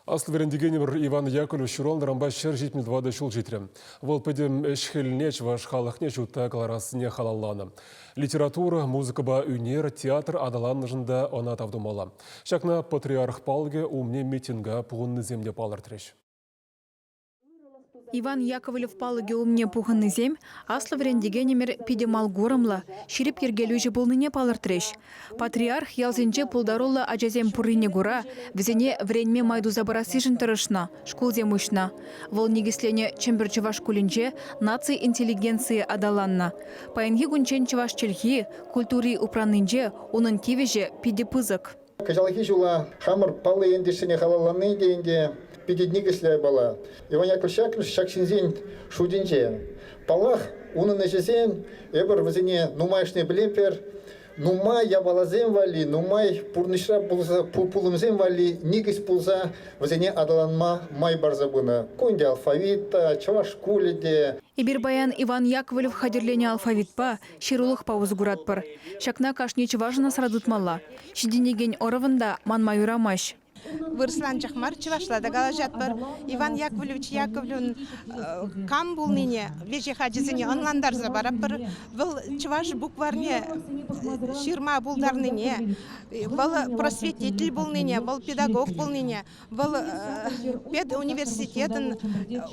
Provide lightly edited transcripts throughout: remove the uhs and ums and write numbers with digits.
Аслӑ вӗрентекенӗмӗр Иван Яковлев ҫуралнӑранпа 174 ҫул ҫитрӗ. Вӑл пӗтӗм ӗҫ-хӗлне чӑваш халӑхне ҫутта кӑларассине халалланӑ. Литература, музыкӑпа ӳнер, театр аталаннӑшӑн та ӑна тав тумалла. Ҫакна патриарх палӑкӗ умне митинга пухӑннисем те палӑртрӗҫ. Иван Яковлев палӑкӗ умне пухӑннисем аслӑ вӗрентекенӗмӗр питӗ малкурӑмлӑ, ҫирӗп йӗркелӳҫӗ пулнине палӑртрӗҫ. Патриарх ялсенче пултаруллӑ ачасем пуррине кура вӗсене вӗренме май туса парассишӗн тӑрӑшнӑ, шкулсем уҫнӑ. Вӑл никӗсленӗ Чӗмпӗр чӑваш шкулӗнче наци интеллигенцийӗ аталаннӑ. Паянхи кунччен чӑваш чӗлхи, культури упраннинче унӑн тивӗҫӗ питӗ пысӑк. Кӑҫалхи ҫула хамӑр паллӑ ентешсене халаллани те ӗнтӗ питӗ никӗслӗ япала. Иван Яковлевич Яковлевич ҫак ҫынсен шутӗнче. Паллах, унӑн ӗҫӗсем эпир вӗсене нумайӑшне пӗлетпӗр. Нумай япаласем валли, нумай пурнӑҫра пулса пулӑмсем валли никӗс пулса вӗсене аталанма май парса пынӑ. Ку ӗнтӗ алфавит та, чӑваш шкулӗ те. Эпир паян Иван Яковлев хатӗрленӗ алфавитпа, ҫырулӑхпа усӑ куратпӑр. Ҫакна кашни чӑвашӑн асра тытмалла. Ҫитӗнекен ӑрӑвӑн та манма юрамасть. Вырӑсла анчах мар, чӑвашла та калаҫатпӑр. Иван Яковлевич Яковлевӑн кам пулнине веҫех ачасене ӑнлантарса паратпӑр. Вӑл чӑваш букварне ҫырма пултарнине, вӑл просветитель пулнине, вӑл педагог пулнине, вӑл педуниверситетӑн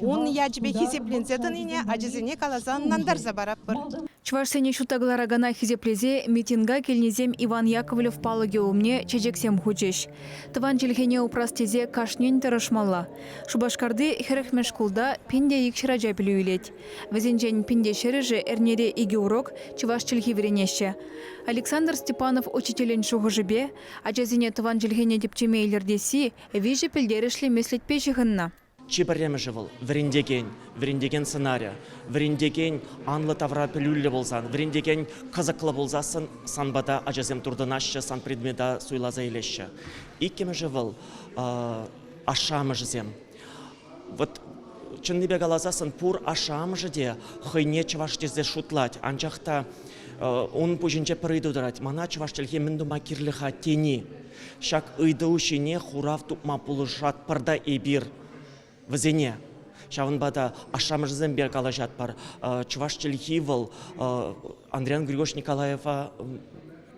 ун ячӗпе хисепленсе тӑнине ачасене каласа ӑнлантарса паратпӑр. Чӑвашсене ҫутта кӑларакана хисеплесе митинга килнисем Иван Яковлев палӑкӗ умне чечексем хучӗҫ. Тӑван чӗлхене упрас тесе кашнин тӑрӑшмалла. Шупашкарти хӗрӗхмӗш шкулта 1200 ача пӗлӳ илет. Вӗсенчен пинте ҫӗрӗшӗ эрнере икӗ урок чӑваш чӗлхи вӗренеҫҫӗ. Александр Степанов учителӗн шухӑшӗпе, ачасене тӑван чӗлхене тӗпчеме илӗртесси виҫӗ пӗлтерӗшлӗ меслетпе ҫыхӑннӑ. Чи пӗрремӗшӗ вӑл вӗрентекен, вӗрентекен сӑнарӗ. Вӗрентекен анлӑ тавра пӗлӳллӗ пулсан, вӗрентекен кӑсӑклӑ пулсассӑн сан пата ачасем туртӑнаҫҫӗ, сан предмета суйласа илеҫҫӗ. Иккӗмӗшӗ вӑл ашшӗ-амӑшӗсем. Вот чӑннипе каласассӑн пур ашшӗ-амӑшӗ те хӑйне чӑваш тесе шутлать, анчах та ун пуҫӗнче пӗр ыйту тӑрать: мана чӑваш чӗлхи мӗн тума кирлӗ-ха тени. Ҫак ыйту ҫине хурав тупма пулӑшатпӑр та эпир вӗсене. Ҫавӑнпа та ашшӗ-амӑшӗсемпе калаҫатпӑр. Чӑваш чӗлхи вӑл Андриян Григорьевич Николаева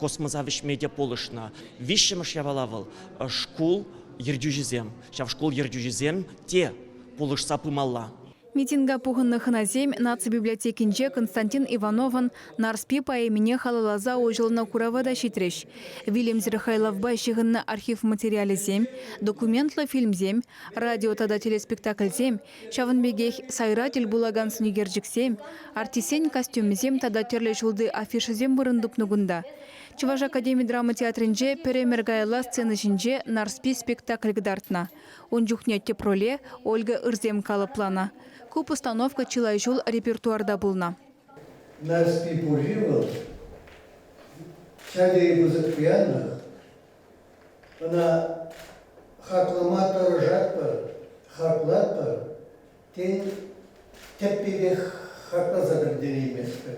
космоса вӗҫме те пулӑшнӑ. Виҫҫӗмӗш япала вӑл шкул ертӳҫисем. Ҫав шкул ертӳҫисем те пулӑшса пымалла. Митинга пухӑннӑ хӑнасем Наци библиотекинче Константин Ивановӑн Нарспи поэмине халалласа уҫӑлнӑ курава та ҫитрӗҫ. Вилӗмсӗр хайлавпа ҫыхӑннӑ архив материалӗсем, документлӑ фильмсем, радио тата телеспектакльсем, ҫавӑн пекех сайра тӗл пулакан сӑнӳкерчӗксем, артистсен костюмӗсем тата тӗрлӗ ҫулти афишӑсем вырӑн тупнӑ кунта. Чӑваш академи драма театрӗнче пӗр ӗмӗр каялла сцена ҫинче Нарспи спектакль кӑтартнӑ. Ун чухне тӗп роле Ольга Ырсем калӑпланӑ. Ку постановка чылай ҫул репертуарта пулнӑ. Нарспи пурри вӑл ҫав тери пысӑк пуянлӑх. Ӑна хаклама тӑрӑшатпӑр, хаклатпӑр. Тен, тӗппипех хакласа та пӗтерейместпӗр.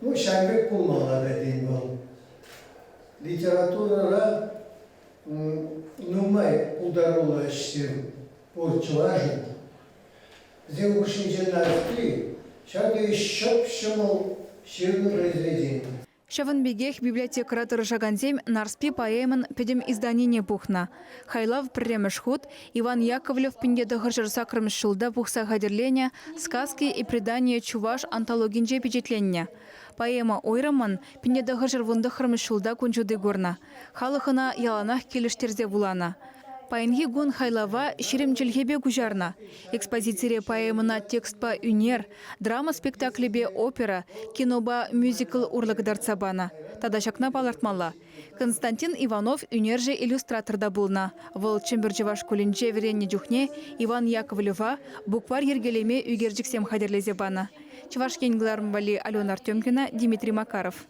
Ну, ҫав пек пулмалла та тен вӑл. Литературӑра Нумай пултаруллӑ ӗҫсем пур чӑвашӑн. Вӗсен хушшинче Нарспи ҫав тери ҫӑп-ҫӑмӑл ҫырнӑ произведени. Ҫавӑн пекех библиотекӑра тӑрӑшакансем Нарспи поэмӑн пӗтӗм изданине пухнӑ. Хайлав пӗрремӗш хут Иван Яковлев 1908 ҫулта пухса хатӗрленӗ «Сказки и предания чуваш» антологинче пичетленнӗ. Поэма уйрӑммӑн 1919 ҫулта кун ҫути курнӑ. Халӑх ӑна яланах килӗштерсе вуланӑ. Паянхи кун хайлава 20 чӗлхепе куҫарнӑ. Экспозицире поэмӑна текстпа ӳнер, драма спектаклӗпе опера, кинопа мюзикл урлӑ кӑтартса панӑ. Тата ҫакна палӑртмалла, Константин Иванов ӳнерҫӗ-иллюстратор та пулнӑ. Вӑл Чӗмпӗр чӑваш шкулӗнче вӗреннӗ чухне Иван Яковлева букварь йӗркелеме ӳкерчӗксем хатӗрлесе панӑ. Чӑваш Ен кӑларӑм валли Алена Артемкина, Дмитрий Макаров.